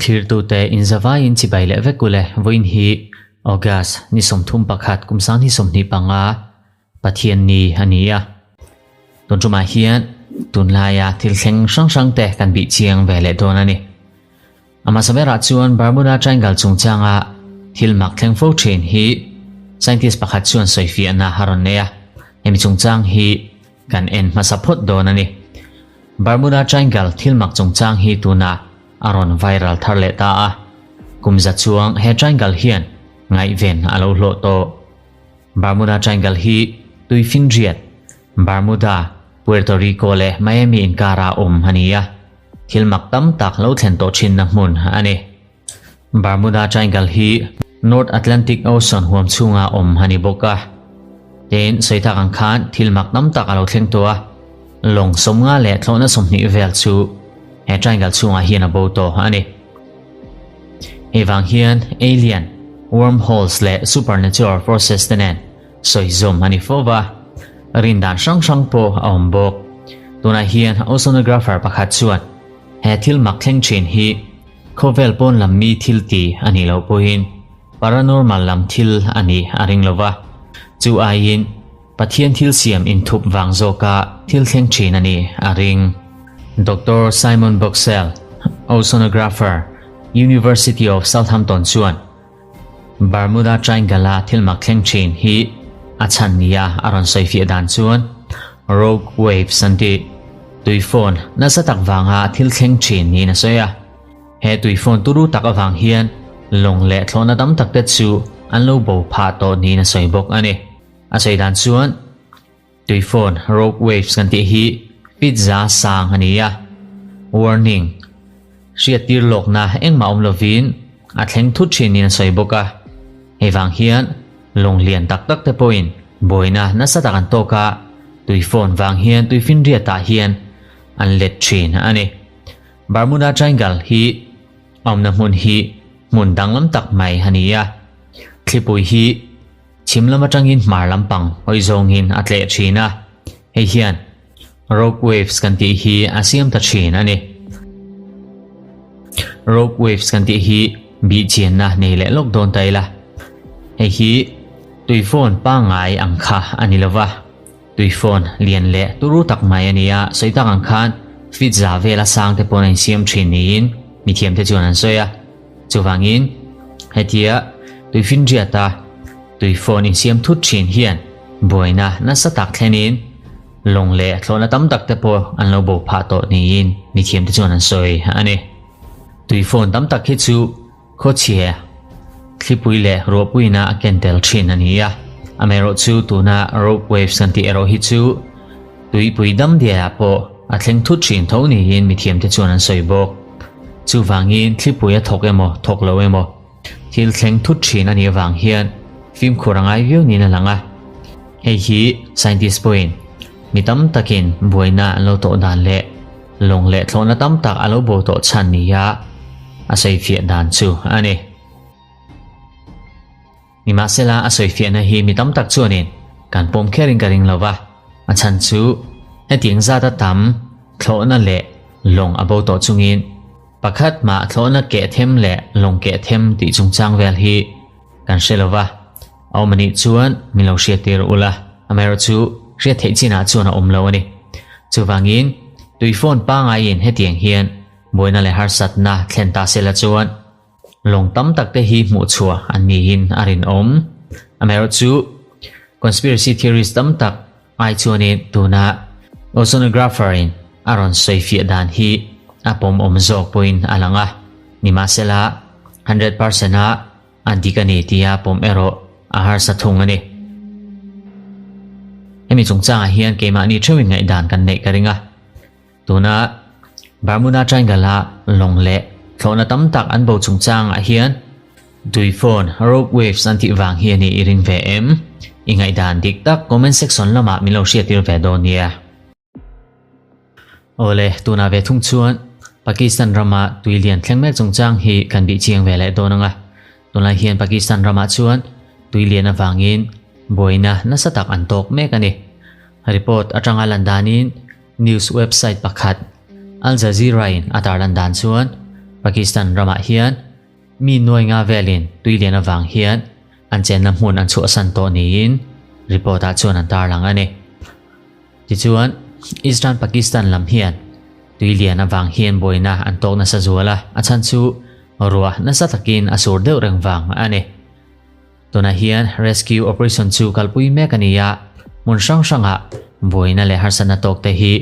Thlirtute inzavaiin chibai leh vek ule vawiin hi August ni 31 kum 2025 Pathianni a ni a. Tun tumah hian tunlaia thil thleng hrang hrangte kan bih chiang ve leh dawn a ni. A hmasa berah chuan Bermuda Triangle chungchanga thil mak thleng fo thin hi scientist pakhat chuan sawifiahna a rawn nei a, hemi chungchang hi kan en hmasa phawt dawn a ni. Bermuda Triangle thil mak chungchang hi tunah a rawn viral thar leh ta a, kum za chuang he triangle hian ngaihven a lo hlawh tawh. Bermuda Triangle hi tuifinriat Bermuda, Puerto Rico leh Miami inkara awm a ni a. Thil mak tam tak lo thlen tawh thinna hmun a ni. Bermuda Triangle hi North Atlantic Ocean huam chhunga awm a ni bawk a. Tin, sawi tak ang khan thil mak tam tak a lo thleng tawh a, lawng 50 leh thlawhna 20 vel chu he triangle chhungah hian a bo tawh a ni. Hei vang hian alien, wormholes leh supernatural forces te nen Sawi zawm a ni fo va, rin dan hrang hrang pawh a awm bawk. Tunah hian oceanographer pakhat chuan he thil mak thleng thin hi khawvel pawn lam mi thil ti a nih loh pawhin paranormal lam thil a nih a ring lo va, chu aiin Pathian thil siam inthup vang zawka thil thleng thin a nih a ring. Doctor Simon Boxell, oceanographer, University of Southampton chuan, Bermuda Triangle-a thil mak thleng thin hi a chhan nia a rawn sawi fiah dan chuan rogue waves an tih tuifawn nasa tak vanga thil thleng thin niin a sawi a. He tuifawn turu tak avang hian lawng leh thlawhna tam tak te chu an lo bo phah tawh niin a sawi bawk a ni. A sawi dan chuan tuifawn rogue waves kan tih hi feet za sang a ni a, warning Hriattir lawkna engmah awm lovin a thleng thut thinin a sawi bawk a. Hei vang hian lawng lian tak tak te pawhin buaina nasa tak an tawk a, tui phone vang hian tui finriatah hian an let thin a ni. Bermuda Triangle hi awmna hmun hi hmun danglam tak mai a ni a, thlipui hi chhim lam atangin hmar lampang hawi zawngin a tleh thin a, hei hian Rogue waves kan tih hi a siam ta thin a ni. Rogue waves kan tih hi bih chianna nei leh lawk dawn ta ila. Hei hi tuifawn pangngai ang kha a ni lova, tuifawn lian leh turu tak mai a ni a, sawi tak ang khan feet za vela sang te pawn a insiam thin niin mithiamte chuan an sawi a. Chuvangin hetia tuifinriata tuifawn insiam thut thin hian buaina nasa tak thlenin Lawng leh thlawhna tam tak te pawh an lo bo phah tawh niin mithiam te chuan an sawi a ni. Tui phone tam tak hi chu khawchhia, thlipui leh ruahpuina a ken tel thin a ni a, amaherawhchu tuna rope waves kan tih erawh hi chu tuipui dam diaiah pawh a thleng thut thin tho niin mithiam te chuan an sawi bawk. Chuvangin thlipui a thawk emaw thawk lo emaw Thil thleng thut thin a nih avang hian fimkhur a ngai viau niin a lang a. Hei hi scientist pawhin mi tam takin buaina an lo tawh dan leh lawng leh thlawhna tam tak a lo bo tawh chhan nia a sawifiah dan chu a ni. Nimahsela a sawifiahna hi mi tam tak chuanin kan pawm kherin ka ring lo va, a chhan chu hetiang zata tam thlawhna leh lawng a bo tawh chungin Pakhat mah thlawhna keh them leh lawng keh them tih chungchang vel hi kan hre lo va, a awm anih chuan min lo hriattir ula, amaherawhchu hriat theih chinah chuan a awm lo a ni. Chuvangin, tui phone pangaiin hetiang hian buaina leh harsatna thlen ta sela chuan lawng tam tak te hi hmuhchhuah an niin a rinawm. Amaherawhchu, conspiracy theories tam tak Ai chuanin tuna oceanographer-in a rawn sawifiah dan hi a pawmawm zawk pawhin a lang a, nimahsela 100% a a dik a ni tia pawm erawh a harsa thung a ni. Hemi chungchangah hian keimahni theuhin ngaihdan kan neih ka ring a, tuna Bermuda Triangle-a lawng leh thlawhna tam tak an bo chungchangah hian Tui phone, rogue waves an tih vang hi a ni i ring ve em? I ngaihdan dik tak comment section lamah min lo hriattir ve dawn nia. Awle, tunah ve thung chuan Pakistan rama tui lian thleng mek chungchang hi kan bih chiang ve leh dawn ang a. Tunlai hian Pakistan ramah chuan tui lian avangin buaina nasa tak an tawk mek a ni. Report atanga lan danin News website pakhat Al Jazeera-in a tarlan dan chuan Pakistan ramah hian mi nuai nga velin tui lian avang hian an chenna hmun an chhuahsan tawh niin report-ah chuan an tarlang a ni. Tichuan, Eastern Pakistan lam hian tui lian avang hian buaina an tawk nasa zual a, a chhan chu ruah nasa takin a sur deuh reng vang a ni. Tunah hian rescue operation chu kalpui mek a ni a, hmun hrang hrangah buaina leh harsatna tawkte hi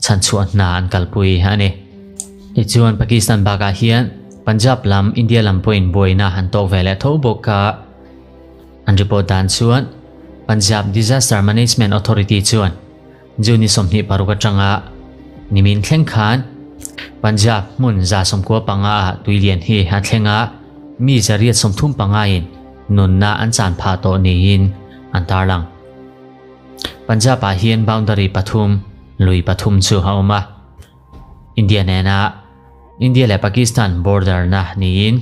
chhanchhuah hna an kalpui a ni. Tichuan Pakistan bakah hian Punjab lam India lam pawhin buaina an tawk ve leh tho bawk a. An report dan chuan Punjab Disaster Management Authority chuan June ni 26 atanga nimin thleng khan Punjab hmun 95 ah tuilian hi a thleng a, mi 135 in nunna an chan phah tawh niin an tarlang. Punjab ah hian boundary pathum, lui pathum chu a awm a. India nena India leh Pakistan border na niin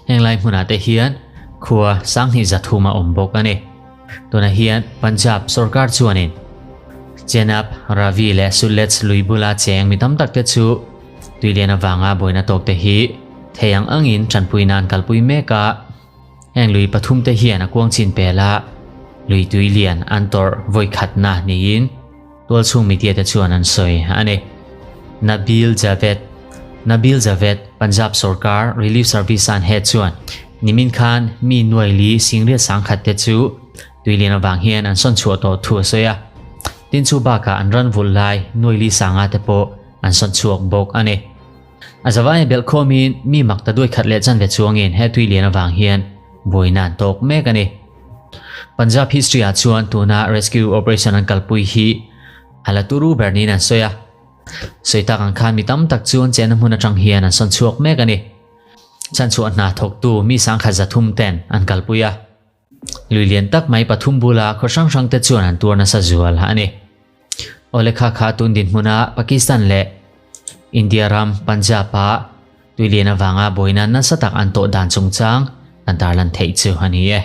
heng lai hmunah te hian khua 2300 a awm bawk a ni. Tunah hian Punjab sorkar chuanin Chenab, Ravi leh Sutlej lui bula cheng mi tam tak te chu tuilian avanga buaina tawk te hi thei ang angin tanpui nan kalpui mek a. Heng lui pathum te hian a kuang chin pel a, lui tui lian an tawrh vawi khatna niin tualchhung media te chuan an sawi a ni. Nabil Javed Nabil Javed, Punjab sorkar Relief Service an head chuan nimin khan mi nuai li singriat sangkhat te chu tui lian avang hian an sawn chhuah tawh thu a sawi a. Tin chu bakah an ran vulh lai nuai li sanga te pawh an sawn chhuak bawk a ni. A zavai belh khawmin mi mak ta duai khat leh chanve chuangin he tui lian avang hian buaina an tawk mek a ni. Punjab history ah chuan tuna rescue operation an kalpui hi a la turu ber niin an sawi a. Sawi tak ang khan mi tam tak chu an chenna hmun atang hian an sawn chhuak mek a ni. Chhanchhuah hna thawktu mi 300 ten an kalpui a. Lui lian tak mai pathum bula khaw hrang hrang te chuan an tuar nasa zual a ni. Awle kha kha tun dinhmuna Pakistan leh India ram Punjab ah tuilian avanga buaina nasa tak an tawh dan chungchang kan tarlan theih chu a ni e.